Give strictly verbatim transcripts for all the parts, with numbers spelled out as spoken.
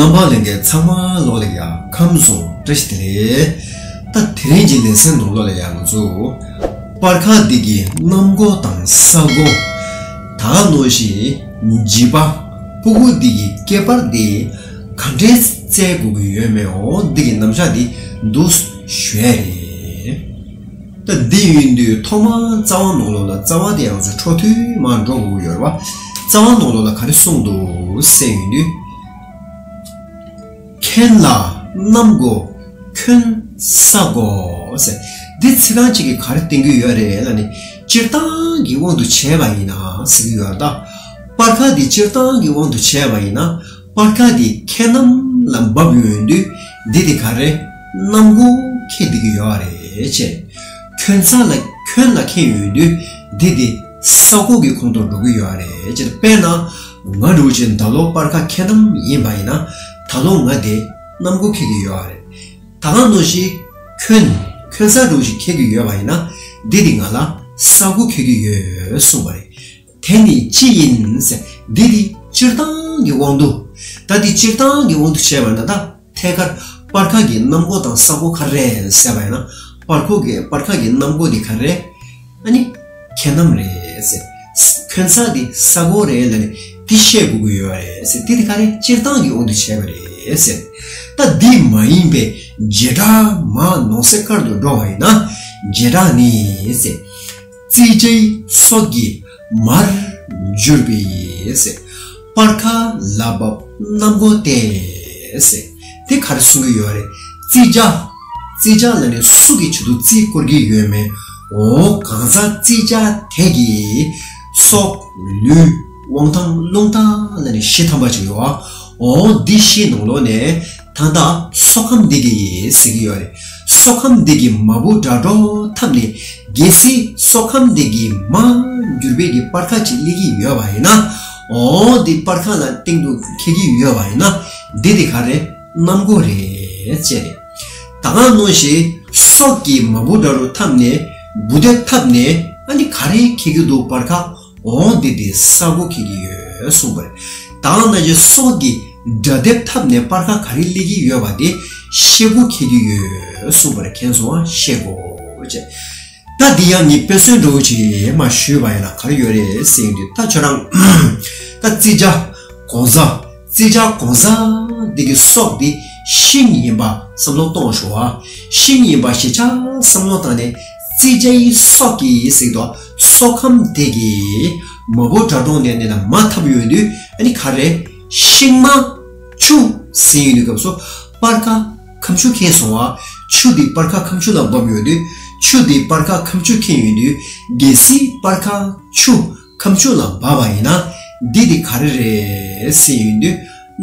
ནང་པ་ལྷན་རྒྱས་ཚང་མ་ལོག་ལ་ཡ་ཁམས་བཟང་བཀྲ་ཤིས་བདེ་ལེགས། ད་དེ་རིང་གི་ལེ་ཚན་ནང་ལོག་ལ་ཡ་ང་ཚོ་སྤར་ཁ་འདི་གི་གནམ་སྒོ་དང་ས་སྒོ། ད་ག་ནང་བཞིན་བྱིས་པ་སྤུ་གུ་འདི་གི་སྐྱེས་པར་འདི་ག་འདྲས་བཙལ་དགོས་ཀྱི་ཡོད་མེད་འོ་འདི་གི་རྣམ་གཞག་འདི་འདུག་ཞུ་ཡ་རེད། ད་འདི་ཡིན་དུས་ཐོག་མར་རྩ་བ་ནང་ལོགས་ལ་རྩ་བ་དེ་ཡང་ཚོ་འཕྲོ་མཐུད་མར་འགྲོ་དགོས་ཀྱི་ཡོད་རེད་བ། རྩ་བ་ནང་ལོགས་ལ་ག་རེ་གསུངས་འདུག་ཟེར་ཡིན་དུས། ཁྱེན་ལ་གནམ་སྒོ་ཁྱོན་ས་སྒོ་ཟེར། འདི་ཚིག་རྐང་གཅིག་གིས་ག་རེ་བསྟན་གྱི་ཡོད་རེད་ལབ་ནི། སྤྱིར་བཏང་གི་དབང་དུ་བྱས་པ་ཡིན་ན་ཟེར་གྱི་ཡོད་རེད་ད། སྤར་ཁ་འདི་སྤྱིར་བཏང་གི་དབང་དུ་བྱས་པ་ཡིན་ན། སྤར་ཁ་འདི་ཁྱེད་གནམ་ལ་འབབ་ཡོང་དུས་འདི་དེ་ག་རེ་གནམ་སྒོ་ཁྱེར་བསྡད་ཀྱི་ཡོད་རེད་ཅེས། ཁྱོན་ས་ལ་ཁྱོན་ལ་ཁྱེར་ཡོང་དུས་འདི་དེ་ས་སྒོ་གི་ཁོངས་གཏོགས་འགྲོ་གི་ཡོད་རེད་ཅེས། དཔེར་ན་ང་འདྲ་བོ་ཅིག་ད་ལོ་སྤར་ཁ་ཁྱེད་གནམ་ཡིན་པ་ཡིན་ན་ད་ལོ་ང་དེ་གནམ་སྒོ་ཁྱེར་གྱི་ཡོད་རེད། ད་ག་ནང་བཞིན་ཁྱོན་ཁྱོན་ས་འདྲ་བོ་ཞིག་ཁྱེར་གྱི་ཡོད་པ་ཡིན་ན་འདི་དེ་ང་ལ་ས་སྒོ་ཁྱེར་གྱི་ཡོད་གསུངས་པ་རེད། དེ་ནི་ཅི་ཡིན་ཟེར། འདི་དེ་སྤྱིར་བཏང་གི་དབང་དུ། ད་འདི་སྤྱིར་བཏང་གི་དབང་དུ་བྱས་པ་ན་ད་ཐད་ཀར་སྤར་ཁ་གི་གནམ་སྒོ་དང་ས་སྒོ་ག་རེ་རེད་ཟེར་བ་ཡིན་ན། སྤར་ཁོ་གི་སྤར་ཁ་གི་གནམ་སྒོ་དེ་ག་རེ་རེད། ཨ་ནི་ཁྱེད་གནམ་རེད་ཟེར། ཁྱོན་ས་དེ་ས་སྒོ་རེད་ལབ་ནས་དེ་བཤད་དགོས་ཀྱི་ཡོད་རེད་ཟེར། དེ་དེ་ག་རེ་སྤྱིར་བཏང་གི་དབང་དུ་བྱས་པ་རེད་ཟེར། ད་འདི་མ་ཡིན་པའི་བྱེ་བྲག་མར་ནང་གསེས་ཁར་དུ་འགྲོ་བ་ཡིན་ན་བྱེ་བྲག་ནི་ཟེར། བརྩི་བྱའི་སྲོག་གི་མར་གྱུར་པའི་ཟེར། སྤར་ཁ་ལ་བབ་གནམ་སྒོ་སྟེ་ཟེར། དེ་ག་རེ་གསུང་གི་ཡོད་རེད། བརྩི་བྱ། བརྩི་བྱ་ལ་ནི་སུ་གི་ཆེད་དུ་རྩིས་བསྐོར་གྱི་ཡོད་མེད། འོ་གང་ཟག་བརྩི་བྱ་དེ་གི་སྲོག་ལུས་དབང་ཐང་རླུང་རྟ་ལ་ནི་བཞི་ཐམ་པ་ཅིག་ཡོད། འོ་འདི་བཞི་ནང་ལོགས་ནས། ད་ལྟ་སྲོག་ཁམས་འདི་གི་ཟེར་གྱི་ཡོད་རེད། སྲོག་ཁམས་འདི་གི་མ་བུ་དགྲ་གྲོགས་འཐབ་ནས་གལ་སྲིད་སྲོག་ཁམས་འདི་གི་མར་གྱུར་པའི་གི་སྤར་ཁ་ཅིག་སླེབས་ཀྱི་ཡོད་པ་ཡིན་ན། འོ་འདི་སྤར་ཁ་ལ་སྟེང་དུ་འཁེལ་གྱི་ཡོད་པ་ཡིན་ན་འདི་དེ་ག་རེ་གནམ་སྒོ་རེད་ཅེས་རེད། ད་ག་ནང་བཞིན་སྲོག་གི་མ་བུ་དགྲ་གྲོགས་འཐབ་ནས་འབུ་དེ་འཐབ་ནས་ཨ་ནི་ག་རེ་འཁེལ་གྱི་འདུག་སྤར་ཁ། འོ་འདི་དེ་ས་སྒོ་འཁེལ་གྱི་ཡོད་གསུངས་པ་རེད། ད་ག་ནང་བཞིན་སྲོག་གི་དགྲ་དེབ་འཐབ་ནས་སྤར་ཁ་ག་རེ་སླེབས་ཀྱི་ཡོད་པ་དེ་ཤེལ་སྒོ་འཁེལ་གྱི་ཡོད་གསུངས་པ་རེད། མཁྱེན་སོང་ཨ། ཤེལ་སྒོ་ཅེས། ད་འདི་ཡང་ངས་དཔེ་མཚོན་འདྲ་བོ་ཅིག་མར་ཞུས་པ་ཡིན་ན་ག་རེ་ཡོད་རེད་ཟེར་དུས་ད་ཁྱོད་རང་ད་བརྩི་བྱ་གང་ཟག་བརྩི་བྱ་གང་ཟག་འདི་གི་སྲོག་འདི་ཤིང་ཡིན་པ་བསམ་བློ་གཏོང་ཤོག་ཨ། ཤིང་ཡིན་པ་ཞེ་ཆ་བསམ་བློ་བཏང་ནས་བརྩི་བྱའི་སྲོག་གི་ཟེར་དུས་སྲོག་ཁམས་དེ་གི་མ་བུ་དགྲ་གྲོགས་ནས་ནས་ལ་མར་འཐབ་ཡོང་དུས་ཨ་ནི་ག་རེ་ཤིང་མ་ཆུ་ཟེར་ཡོང་དུས་སྐབས་སུ་སྤར་ཁ་ཁམ་ཆུ་འཁེལ་སོང་བ། ཆུ་དེ་སྤར་ཁ་ཁམ་ཆུ་ལ་བབས་ཡོང་དུས་ཆུ་དེ་སྤར་ཁ་ཁམ་ཆུ་འཁེལ་ཡོང་དུས་གལ་སྲིད་སྤར་ཁ་ཆུ་ཁམ་ཆུ་ལ་བབས་པ་ཡིན་ན་འདི་དེ་ག་རེ་རེད་ཟེར་ཡོང་དུས་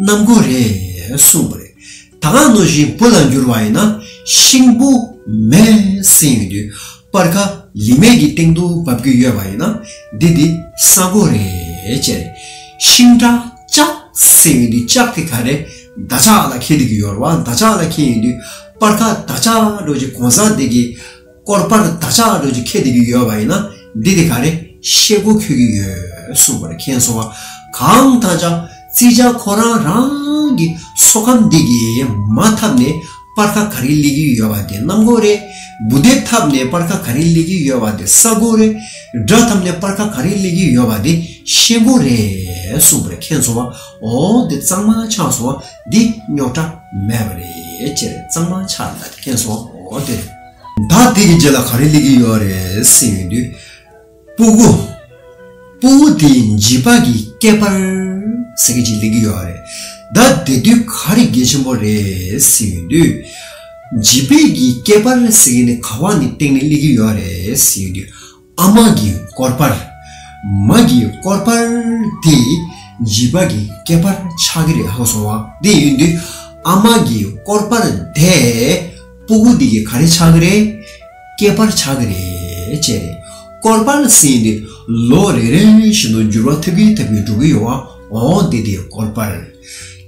གནམ་སྒོ་རེད་གསུངས་པ་རེད། ད་ག་ནང་བཞིན་འབུ་ལ་འགྱུར་བ་ཡིན་ན་ཤིང་འབུ་མེ་ཟེར་ཡོང་དུས་སྤར་ཁ་ལི་མེ་གི་སྟེང་དུ་བབས་ཀྱི་ཡོད་པ་ཡིན་ན་འདི་དེ་ས་སྒོ་རེད་ཅེས་རེད། ཤིང་ཁྲ་ལྕགས་ཟེར་ཡོང་དུས་ལྕགས་དེ་ག་རེ་འདག་ཆགས་ལ་འཁེལ་བསྡད་ཀྱི་ཡོད་རེད་བ། འདག་ཆགས་ལ་འཁེལ་ཡོང་དུས་སྤར་ཁ་འདག་ཆགས་འདྲ་བོ་ཅིག་གང་ཟག་དེ་གི་སྐོར་པར་འདག་ཆགས་འདྲ་བོ་ཅིག་འཁེལ་བསྡད་ཀྱི་ཡོད་པ་ཡིན་ན་འདི་དེ་ག་རེ་ཤེལ་སྒོ་འཁེལ་གྱི་ཡོད་གསུངས་པ་རེད། མཁྱེན་སོང་བ། གང་ལྟར་ཀྱང་བརྩི་བྱ་ཁོ་རང་རང་གི་སྲོག་ཁམས་འདི་གི་མར་འཐབ་ནས་སྤར་ཁ་ག་རེ་སླེབས་ཀྱི་ཡོད་པ་དེ་གནམ་སྒོ་རེད། འབུ་དེ་འཐབ་ནས་སྤར་ཁ་ག་རེ་སླེབས་ཀྱི་ཡོད་པ་དེ་ས་སྒོ་རེད། དགྲ་འཐབ་ནས་སྤར་ཁ་ག་རེ་སླེབས་ཀྱི་ཡོད་པ་དེ་ཤེལ་སྒོ་རེད་གསུངས་པ་རེད། མཁྱེན་སོང་བ། འོ་འདི་གཙང་མ་ཆགས་སོང་བ། འདི་རྙོག་དྲ་མེད་པ་རེད་ཅེས་རེད། གཙང་མ་ཆགས་ལ་མཁྱེན་སོང་། འོ་དེ་རེད། ད་དེ་གི་རྗེས་ལ་ག་རེ་སླེབས་ཀྱི་ཡོད་རེད་ཟེར་ཡོང་དུས། སྤུ་གུ། སྤུ་གུ་དེ་བྱིས་པ་གི་སྐྱེས་པར་ཟེར་གྱི་ཅིག་སླེབས་ཀྱི་ཡོད་རེད། ད་དེ་དུས་ག་རེ་གལ་ཆེན་པོ་རེད་ཟེར་ཡོང་དུས། བྱིས་པའི་གི་སྐྱེས་པར་ཟེར་གྱི་ནི་ག་བ་ནས་སྟེང་ནས་སླེབས་ཀྱི་ཡོད་རེད་ཟེར་ཡོང་དུས། ཨ་མ་གི་སྐོར་པར། མ་གི་སྐོར་པར་དེ་བྱིས་པ་གི་སྐྱེས་པར་ཆགས་ཀྱི་རེད་ཧ་གོ་སོང་བ། དེ་ཡིན་དུས་ཨ་མ་གི་སྐོར་པར་དེ་སྤུ་གུ་དེ་གི་ག་རེ་ཆགས་ཀྱི་རེད། སྐྱེས་པར་ཆགས་ཀྱི་རེད་ཅེས་རེད། སྐོར་པར་ཟེར་ཡིན་དུས་ལོ་རེ་རེ་བཞིན་དུ་འགྱུར་བ་ཐེབས་ཀྱིན་ཐེབས་ཀྱིན་འགྲོ་གི་ཡོད་བ། འོ་འདི་དེ་སྐོར་པར།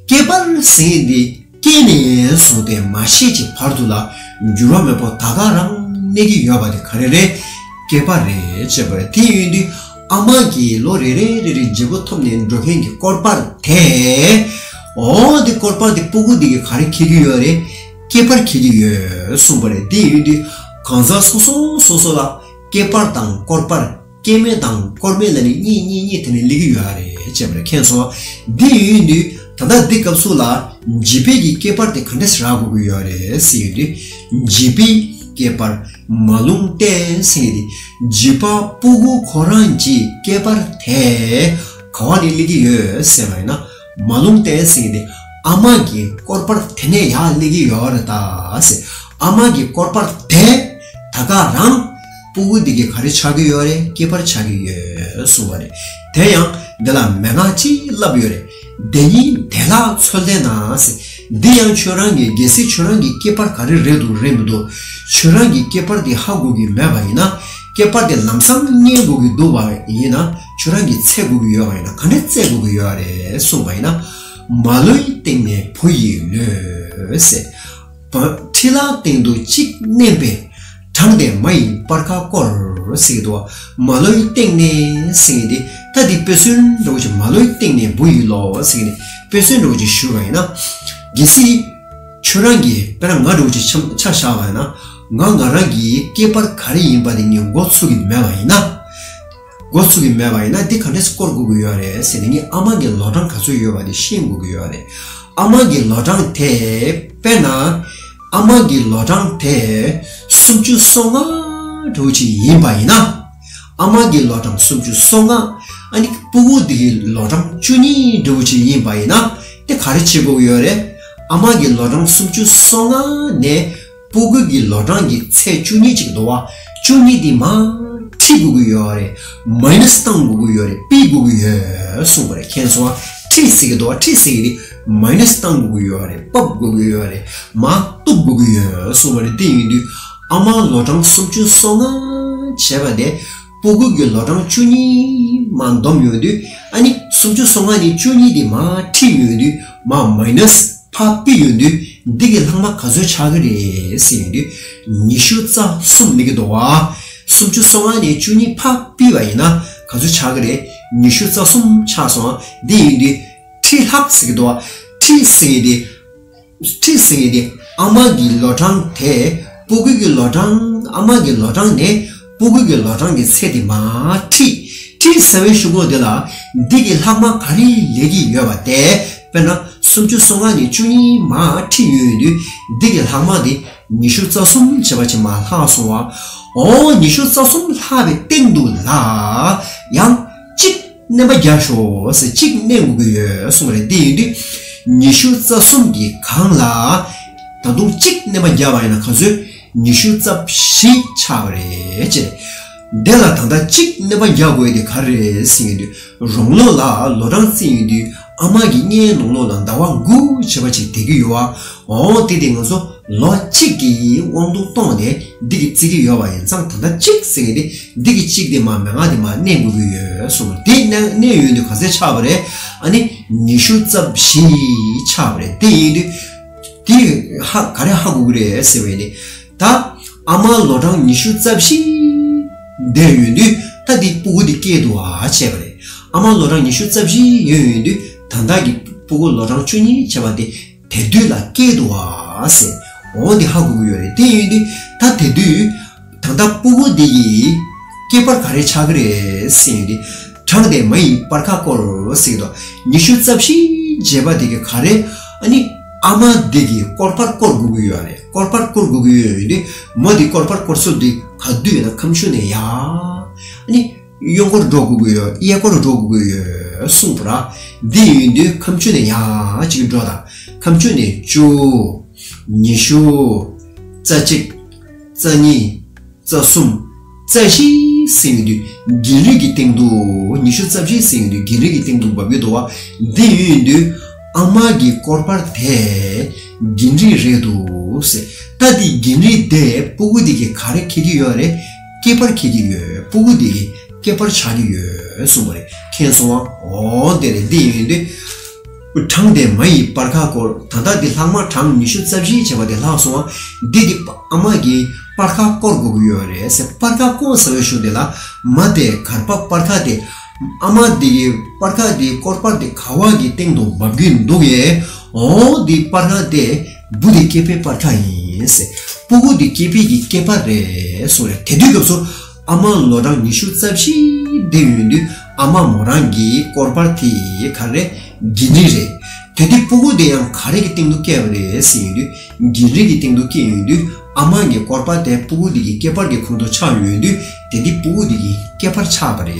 སྐྱེས་པར་ཟེར་ཡིན་དུས་སྐྱེས་ནས་བཟུང་སྟེ་མ་ཤི་ཅིག་བར་དུ་ལ་འགྱུར་བ་མེད་པོ་ད་ག་རང་གནས་ཀྱི་ཡོད་པ་དེ་ག་རེ་རེད། སྐྱེས་པ་རེད་ཅེས་པ་རེད། དེ་ཡིན་དུས་ཨ་མ་གིས་ལོ་རེ་རེ་རེ་རེ་བྱིས་པ་ཐོབ་ནས་འགྲོ་མཁན་གྱི་སྐོར་པར་དེ་ འོ་དེ་སྐོར་པ་དེ་སྤུ་གུ་དེ་གི་ག་རེ་འཁྱེར་གྱི་ཡོད་རེད། སྐྱེས་པར་འཁྱེར་གྱི་ཡོད་གསུངས་པ་རེད། དེ་ཡིན་དུས་གང་ཟག་སོ་སོ་སོ་སོ་ལ་སྐྱེས་པར་དང་སྐོར་པར། སྐྱེ་མེད་དང་སྐོར་མེད་ལ་ནི་གཉིས་གཉིས་གཉིས་དེ་ནས་སླེབས་ཀྱི་ཡོད་རེད་ཅེས་པ་རེད། མཁྱེན་སོང་། འདི་ཡིན་དུས་ད་ལྟ་འདི་སྐབས་སུ་ལ་འཇིག་པའི་གི་སྐྱེས་པར་དེ་ག་འདྲས་རག་དགོས་ཀྱི་ཡོད་རེད་ཟེར་ཡོད་དུས། འཇིག་པའི་སྐྱེས་པར་མ་ལུས་ཏེ་ཟེར་ཡོད་དུས། འཇིག་པ་སྤུ་གུ་ཁོ་རང་གི་སྐྱེས་པར་དེ་ག་བ་ནས་སླེབས་ཀྱི་ཡོད་ཟེར་བ་ཡིན་ན། མ་ལུས་ཏེ་ཟེར་ཡོད་དུས། ཨ་མ་གི་སྐོར་པར་དེ་ནས་ཡར་སླེབས་ཀྱི་ཡོད་རེད་ད་ཟེར། ཨ་མ་གི་སྐོར་པར་དེ། ད་ག་རང་སྤུ་གུ་འདི་གི་ག་རེ་ཆགས་ཀྱི་ཡོད་རེད། སྐྱེས་པར་ཆགས་ཀྱི་ཡོད་གསུངས་པ་རེད། དེ་ཡང་འདི་ལ་མན་ངག་ཅིག་ལབ་ཡོད་རེད། དེ་ཉིད་དེ་ལ་ཚོལ་ཏེ་ན་ཟེར། འདི་ཡང་ཁྱོད་རང་གི་གལ་སྲིད་ཁྱོད་རང་གི་སྐྱེས་པར་ག་རེ་རེད་འདུག་རེད་མི་འདུག་ཁྱོད་རང་གི་སྐྱེས་པར་འདི་ཧ་གོ་གི་མེད་པ་ཡིན་ན། སྐྱེས་པར་འདི་ལམ་སང་རྙེད་དགོས་ཀྱི་འདུག་པ་ཡིན་ན། ཁྱོད་རང་གིས་འཚོལ་དགོས་ཀྱི་ཡོད་པ་ཡིན་ན། ག་འདྲས་འཚོལ་དགོས་ཀྱི་ཡོད་རེད་གསུངས་པ་ཡིན་ན། མ་ལོའི་སྟེང་ནས་བུ་ཡི་ལུས་ཟེར། ཁྲི་ལྷག་སྟེང་དུ་གཅིག་མནན་པས། དྲངས་ཏེ་མ་ཡི་སྤར་ཁ་བསྐོར་ཟེར་གྱི་འདུག་མ་ལོའི་སྟེང་ནས་ཟེར་གྱི་འདི། ད་འདི་དཔེ་མཚོན་འདྲ་བོ་ཅིག་མ་ལོའི་སྟེང་ནས་བུ་ཡི་ལུས་ཟེར་གྱི་འདི་དཔེ་མཚོན་འདྲ་བོ་ཅིག་ཞུས་པ་ཡིན་ན། གལ་སྲིད་ཁྱོད་རང་གིས་དཔེར་ན་ང་འདྲ་བོ་ཅིག་ཆ་ཆ་བཞག་པ་ཡིན་ན། ང་ང་རང་གི་སྐྱེས་པར་ག་རེ་ཡིན་པ་དེ་ངས་མགོ་ཚོད་ཀྱི་མེད་པ་ཡིན་ན། མགོ་ཚོད་ཀྱི་མེད་པ་ཡིན་ན་འདི་ག་འདྲས་སྐོར་དགོས་ཀྱི་ཡོད་རེད་ཟེར་ནས། ངའི་ཨ་མ་གི་ལོ་གྲངས་ག་ཚོད་ཡོད་པ་དེ་ཤེས་དགོས་ཀྱི་ཡོད་རེད། ཨ་མ་གི་ལོ་གྲངས་དེ། དཔེར་ན། ཨ་མ་གི་ལོ་གྲངས་དེ་སུམ་ཅུ་སོ་ལྔ་འདྲ་བོ་ཅིག་ཡིན་པ་ཡིན་ན། ཨ་མ་གི་ལོ་གྲངས་སུམ་ཅུ་སོ་ལྔ། ཨ་ནི་སྤུ་གུ་འདི་གི་ལོ་གྲངས་བཅུ་གཉིས་འདྲ་བོ་ཅིག་ཡིན་པ་ཡིན་ན། དེ་ག་རེ་བྱེད་དགོས་ཀྱི་ཡོད་རེད། ཨ་མ་གི་ལོ་གྲངས་སུམ་ཅུ་སོ་ལྔ་ནས། སྤུ་གུ་གི་ལོ་གྲངས་ཀྱི་ཚད་བཅུ་གཉིས་ཅིག་འདུག་བ། བཅུ་གཉིས་འདི་མར་ཁྲིད་དགོས་ཀྱི་ཡོད་རེད། མའི་ནས་བཏང་དགོས་ཀྱི་ཡོད་རེད། ཕུད་དགོས་ཀྱི་ཡོད་གསུངས་པ་རེད། མཁྱེན་སོང་བ། ཁྲིད་ཟེར་གྱི་འདུག་བ། ཁྲིད་ཟེར་གྱི་འདི་མའི་ནས་བཏང་དགོས་ཀྱི་ཡོད་རེད། ཕབ་དགོས་ཀྱི་ཡོད་རེད། མར་གཏུབ་དགོས་ཀྱི་ཡོད་གསུངས་པ་རེད། དེ་ཡིན་དུས་ཨ་མ་ལོ་གྲངས་སུམ་ཅུ་སོ་ལྔ་བྱས་པ་དེ་སྤུ་གུ་གི་ལོ་གྲངས་བཅུ་གཉིས་མར་བསྡོམས་ཡོང་དུས། ཨ་ནི་སུམ་ཅུ་སོ་ལྔ་ནས་བཅུ་གཉིས་འདི་མར་ཁྲིད་ཡོང་དུས་མར་མའི་ནས་ཕར་ཕུད་ཡོང་དུས། འདི་གི་ལྷག་མ་ག་ཚོད་ཆགས་ཀྱི་རེད་ཟེར་ཡོང་དུས། ཉི་ཤུ་རྩ་གསུམ་སླེབས་ཀྱི་འདུག་བ། སུམ་ཅུ་སོ་ལྔ་ནས་བཅུ་གཉིས་ཕར་ཕུད་པ་ཡིན་ན་ག་ཚོད་ཆགས་ཀྱི་རེད། ཉི་ཤུ་རྩ་གསུམ་ཆགས་སོང་། འདི་ཡིན་དུས་ཁྲི་ལྷག་ཟེར་གྱི་འདུག་བ། ཁྲི་ཟེར་ཡོང་དུས། ཁྲི་ཟེར་ཡོང་དུས་ཨ་མ་གི་ལོ་གྲངས་དེ་སྤུ་གུ་གི་ལོ་གྲངས། ཨ་མ་གི་ལོ་གྲངས་ནས་སྤུ་གུ་གི་ལོ་གྲངས་ཀྱི་ཚད་དེ་མར་ཁྲིད། ཁྲིད་ཟེར་བའི་གཞུག་གུ་དེ་ལ་འདི་གི་ལྷག་མ་ག་རེ་སླེབས་ཀྱི་ཡོད་པ་དེ། དཔེར་ན་སུམ་ཅུ་སོ་ལྔ་ནས་བཅུ་གཉིས་མར་ཁྲིད་ཡོང་དུས་འདི་གི་ལྷག་མ་དེ་ཉི་ཤུ་རྩ་གསུམ་བྱས་པ་ཅིག་མར་ལྷག་སོང་བ། འོ་ཉི་ཤུ་རྩ་གསུམ་ལྷག་པའི་སྟེང་དུ་ལ་ཡང་གཅིག་མནན་པ་རྒྱག་ཤོག་ཟེར། གཅིག་མནན་དགོས་ཀྱི་ཡོད་གསུངས་པ་རེད། དེ་ཡིན་དུས་ཉི་ཤུ་རྩ་གསུམ་གྱི་སྒང་ལ་ད་དུང་གཅིག་མནན་པ་རྒྱག་པ་ཡིན་ན་ག་ཚོད། ཉི་ཤུ་རྩ་བཞི་ཆགས་པ་རེད་ཅེས། དེ་ལ་ད་ལྟ་གཅིག་མནན་པ་རྒྱག་དགོས་དེ་ག་རེ་རེད་ཟེར་ཡོང་དུས། རང་ལོ་ལ་ལོ་གྲངས་བརྩི་ཡོང་དུས་ཨ་མ་གི་མངལ་ནང་ལོགས་ལ་ཟླ་བ་དགུ་བྱས་པ་ཅིག་བསྡད་ཀྱི་ཡོད་བ། འོ་དེ་དེ་ང་ཚོ་ལོ་གཅིག་གི་དབང་དུ་གཏོང་ནས་འདི་གི་བརྩི་གི་ཡོད་པ་ཡིན་ཙང་། ད་ལྟ་གཅིག་ཟེར་གྱི་འདི་འདི་གི་གཅིག་དེ་མར་མན་ངག་དེ་མར་མནན་དགོས་ཀྱི་ཡོད་གསུངས། དེ་མནན་མནན་ཡོང་དུས་ག་ཚད་ཆགས་པ་རེད། ཨ་ནི་ཉི་ཤུ་རྩ་བཞི་ཆགས་པ་རེད། དེ་ཡིན་དུས་དེ་ཧ་ག་རེ་ཧ་གོ་གི་རེད་ཟེར་བས་ནི། ད་ཨ་མ་ལོ་གྲངས་ཉི་ཤུ་རྩ་བཞི་བསྡད་ཡོང་དུས་ད་འདི་སྤུ་གུ་འདི་སྐྱེས་འདུག་བ་བྱས་པ་རེད། ཨ་མ་ལོ་གྲངས་ཉི་ཤུ་རྩ་བཞི་ཡོད་ཡོང་དུས་ད་ལྟ་གི་སྤུ་གུ་ལོ་གྲངས་བཅུ་གཉིས་བྱས་པ་དེ་དེ་དུས་ལ་སྐྱེས་འདུག་བ་ཟེར། འོ་འདི་ཧ་གོ་གི་ཡོད་རེད། དེ་ཡོང་དུས་ད་དེ་དུས་ད་ལྟ་སྤུ་གུ་འདི་ཡི་སྐྱེས་པར་ག་རེ་ཆགས་ཀྱི་རེད་ཟེར་ཡོང་དུས། དྲངས་ཏེ་མ་ཡི་སྤར་ཁ་བསྐོར་ཟེར་གྱི་འདུག་ཉི་ཤུ་རྩ་བཞི་བྱས་པ་དེ་གི་ག་རེ། ཨ་ནི་ཨ་མ་དེ་གི་སྐོར་པར་བསྐོར་དགོས་ཀྱི་ཡོད་རེད། སྐོར་པར་བསྐོར་དགོས་ཀྱི་ཡོད་ཡོད་དུས་མོ་དེ་སྐོར་པར་བསྐོར་ཚུལ་དེ་ག་དུས་ཡིན་ན་ཁ་མཆུ་ནས་ཡར། ཨ་ནི་གཡོན་སྐོར་འགྲོ་དགོས་ཀྱི་ཡོད། གཡས་སྐོར་འགྲོ་དགོས་ཀྱི་ཡོད་གསུངས་པ་ར། འདི་ཡིན་དུས་ཁ་མཆུ་ནས་ཡར་ཅིག་འགྲོ་དང་། ཁ་མཆུ་ནས་བཅུ། ཉི་ཤུ། རྩ་གཅིག་རྩ་གཉིས། རྩ་གསུམ། རྩ་བཞི་ཟེར་ཡོང་དུས་རྒྱན་རིས་ཀྱི་སྟེང་དུ། ཉི་ཤུ་རྩ་བཞི་ཟེར་ཡོང་དུས་རྒྱན་རིས་ཀྱི་སྟེང་དུ་འབབ་ཀྱི་འདུག་བ། འདི་ཡོད་ཡོང་དུས་ཨ་མ་གི་སྐོར་པར་དེ་རྒྱན་རིས་རེད་འདུག་ཟེར། ད་འདི་རྒྱན་རིས་དེ་སྤུ་གུ་དེ་གི་ག་རེ་འཁྱེར་གྱི་ཡོད་རེད། སྐྱེས་པར་འཁྱེར་གྱི་ཡོད། སྤུ་གུ་དེ་གི་སྐྱེས་པར་ཆགས་ཀྱི་ཡོད་གསུངས་པ་རེད། མཁྱེན་སོང་བ། འོ་དེ་རེད། འདི་ཡོད་ཡོང་དུས། དྲངས་ཏེ་མ་ཡི་སྤར་ཁ་བསྐོར། ད་ལྟ་འདི་ལྷག་མ་གྲངས་ཉི་ཤུ་རྩ་བཞི་བྱས་པ་དེ་ལྷག་སོང་བ། འདི་འདི་ཨ་མ་གི་སྤར་ཁ་བསྐོར་དགོས་ཀྱི་ཡོད་རེད་ཟེར། སྤར་ཁ་བསྐོར་ཟེར་བའི་གཞུག་དེ་ལ་མ་དེ་གར་པ་སྤར་ཁ་དེ་ ཨ་མ་འདི་གི་སྤར་ཁ་འདི་སྐོར་པ་འདི་ག་བ་གི་སྟེང་དུ་འབབ་ཀྱི་འདུག་ཡས། འོ་འདི་སྤར་ཁ་དེ་བུ་འདི་སྐྱེས་པའི་སྤར་ཁ་ཡིན་ཟེར། སྤུ་གུ་འདི་སྐྱེས་པའི་གི་སྐྱེས་པ་རེད་གསུངས་རེད། དེ་དུས་སྐབས་སུ་ཨ་མ་ལོ་གྲངས་ཉི་ཤུ་རྩ་བཞི་འདས་ཡོང་དུས་ཨ་མ་མོ་རང་གི་སྐོར་པ་དེ་ག་རེ་རྒྱུན་རིང་རེད། དེ་དུས་སྤུ་གུ་དེ་ཡང་ག་རེ་གི་སྟེང་དུ་སྐྱེས་པ་རེད་ཟེར་ཡོང་དུས། རྒྱུན་རིང་གི་སྟེང་དུ་སྐྱེས་ཡོང་དུས་ཨ་མ་གི་སྐོར་པ་དེ་སྤུ་གུ་དེ་གི་སྐྱེས་པ་གི་ཁོངས་སུ་ཆགས་ཡོང་དུས་དེ་དུས་སྤུ་གུ་དེ་གི་སྐྱེས་པ་ཆགས་པ་རེད་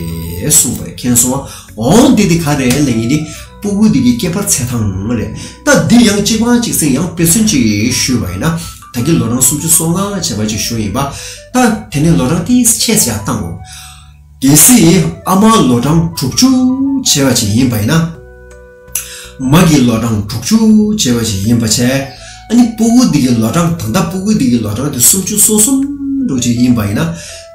གསུངས་པ་རེད། མཁྱེན་སོང་ཨ། འོ་འདི་དེ་ག་རེ་ལབ་ཡིན་དུས་སྤུ་གུ་དེ་གི་སྐྱེས་པ་འཚོལ་སྟངས་རེད། ད་འདི་ཡང་གཅིག་པ་གཅིག་སེང་ཡང་དཔེ་མཚོན་ཅིག་ཞུས་པ་ཡིན་ན། ད་གི་ལོ་གྲངས་སུམ་ཅུ་སོ་ལྔ་བྱས་པ་ཅིག་ཞུས་ཡིན་པ། ད་དེ་ནས་ལོ་གྲངས་ཏིས་ཆེ་ས་ཡར་བཏང་གོ། གལ་སྲིད་ཨ་མ་ལོ་གྲངས་དྲུག་ཅུ་བྱས་པ་ཅིག་ཡིན་པ་ཡིན་ན། མ་གི་ལོ་གྲངས་དྲུག་ཅུ་བྱས་པ་ཅིག་ཡིན་པ་བྱས། ཨ་ནི་སྤུ་གུ་འདི་གི་ལོ་གྲངས་ད་ལྟ་སྤུ་གུ་འདི་གི་ལོ་གྲངས་དེ་སུམ་ཅུ་སོ་གསུམ་འདྲ་ཅིག་ཡིན་པ་ཡིན་ན།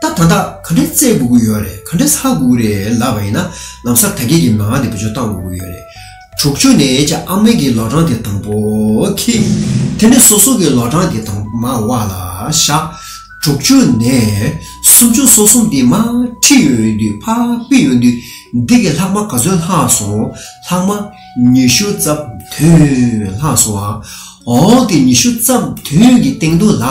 ད་ད་ལྟ་ག་འདྲས་བཙལ་དགོས་ཀྱི་ཡོད་རེད། ག་འདྲས་ཧ་གོ་གི་རེད་ལབ་པ་ཡིན་ན། ལམ་སང་ད་གི་གི་མ་དེ་བེད་སྤྱོད་བཏང་དགོས་ཀྱི་ཡོད་རེད། དྲུག་ཅུ་ནས་ཀྱང་ཨ་མའི་གི་ལོ་གྲངས་དེ་དང་པོ་ཁྱེར། དེ་ནས་སོ་སོ་གི་ལོ་གྲངས་དེ་དང་མ་བ་ལ་བཞག་དྲུག་ཅུ་ནས་སུམ་ཅུ་སོ་གསུམ་དེ་མ་ཁྲིད་ཡོང་དུས་ཕར་ཕུད་ཡོང་དུས་འདི་གི་ལྷག་མ་ག་ཚོད་ལྷག་སོང་། ལྷག་མ་ཉི་ཤུ་རྩ་བདུན་ལྷག་སོང་ཨ། འོ་དེ་ཉི་ཤུ་རྩ་བདུན་གི་སྟེང་དུ་ལ་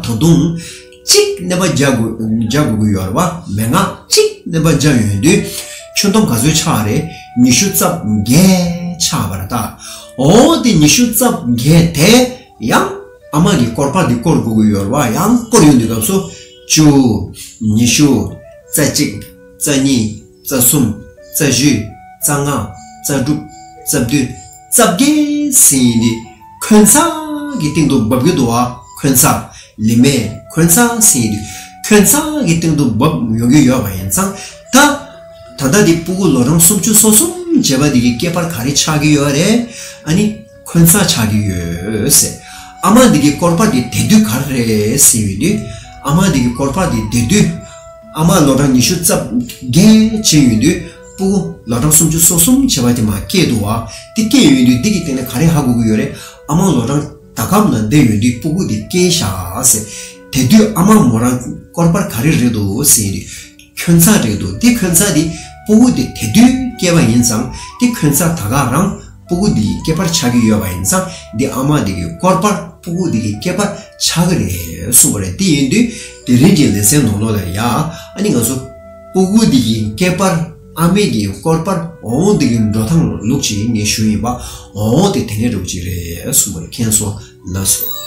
ད་དུང་གཅིག་གནོད་པ་རྒྱག་དགོས་རྒྱག་དགོས་ཀྱི་ཡོད་རེད་བ། མན་ངག་གཅིག་གནོད་པ་རྒྱག་ཡོང་དུས་ཁྱོན་བསྡོམས་ག་ཚོད་ཆགས་རེད། ཉི་ཤུ་རྩ་བརྒྱད་ཆགས་པ་རེད་ད། འོ་དེ་ཉི་ཤུ་རྩ་བརྒྱད་དེ་ཡང་ཨ་མ་གི་སྐོར་པ་འདི་སྐོར་དགོས་ཀྱི་ཡོད་རེད་བ། ཡང་སྐོར་ཡོང་དུས་སྐབས་སུ་བཅུ། ཉི་ཤུ། རྩ་གཅིག་རྩ་གཉིས། རྩ་གསུམ། རྩ་བཞི། རྩ་ལྔ། རྩ་དྲུག་རྩ་བདུན། རྩ་བརྒྱད་ཟིན་ཡིན་དུས་འཁོན་ཚ་གི་སྟེང་དུ་འབབ་ཀྱི་འདུག་བ། འཁོན་ཚ། ལི་མེ་འཁོན་ཚ་ཟིན་ཡིན་དུས་འཁོན་ཚ་གི་སྟེང་དུ་འབབ་ཡོང་གི་ཡོད་པ་ཡིན་ཙང་། ད་ད་ལྟ་འདི་སྤུ་གུ་ལོ་གྲངས་སུམ་ཅུ་སོ་གསུམ་བྱས་པ་འདི་གི་སྐྱེས་པར་ག་རེ་ཆགས་ཀྱི་ཡོད་རེད། ཨ་ནི་འཁོན་ཚ་ཆགས་ཀྱི་ཡོད་ཟེར། ཨ་མ་འདི་གི་སྐོར་པ་འདི་དེ་དུས་ག་རེ་རེད་ཟེར་ཡོང་དུས། ཨ་མ་འདི་གི་སྐོར་པ་འདི་དེ་དུས། ཨ་མ་ལོ་གྲངས་ཉི་ཤུ་རྩ་བརྒྱད་ཕྱིན་ཡོང་དུས་སྤུ་གུ་ལོ་གྲངས་སུམ་ཅུ་སོ་གསུམ་བྱས་པ་དེ་མར་སྐྱེས་འདུག་བ། དེ་སྐྱེས་ཡོང་དུས་འདི་གི་སྟེང་ནས་ག་རེ་ཧ་གོ་གི་ཡོད་རེད། ཨ་མ་ལོ་གྲངས་ད་སྐབས་ན་བསྡད་ཡོང་དུས་སྤུ་གུ་དེ་སྐྱེས་ཤག་ཟེར། དེ་དུས་ཨ་མ་མོ་རང་སྐོར་པར་ག་རེ་རེད་འདུག་ཟེར་དུས་འཁོན་ཚ་རེད་འདུག་དེ་འཁོན་ཚ་དེ་སྤུ་གུ་དེ་དེ་དུས་སྐྱེས་པ་ཡིན་ཙང་དེ་འཁོན་ཚ་ད་ག་རང་སྤུ་གུ་འདི་ཡི་སྐྱེས་པར་ཆགས་ཀྱི་ཡོད་པ་ཡིན་ཙང་། འདི་ཨ་མ་འདི་གི་སྐོར་པར་སྤུ་གུ་འདི་གི་སྐྱེས་པར་ཆགས་ཀྱི་རེད་གསུངས་པ་རེད། དེ་ཡིན་དུས་དེ་རིང་གི་ལེ་ཚན་ནང་ལོགས་ལ་ཡ། ཨ་ནི་ང་ཚོ་སྤུ་གུ་འདི་གི་སྐྱེས་པར་ཨ་མའི་གི་སྐོར་པར་འོང་འདི་གི་འགྲོ་སྟངས་ལུགས་ཅིག་ངས་ཞུས་ཡིན་པ། འོང་དེ་དེ་ནས་འགྲོ་གི་ཅིག་རེད་གསུངས་པ་རེད། མཁྱེན་སོང་། ལགས་སོ།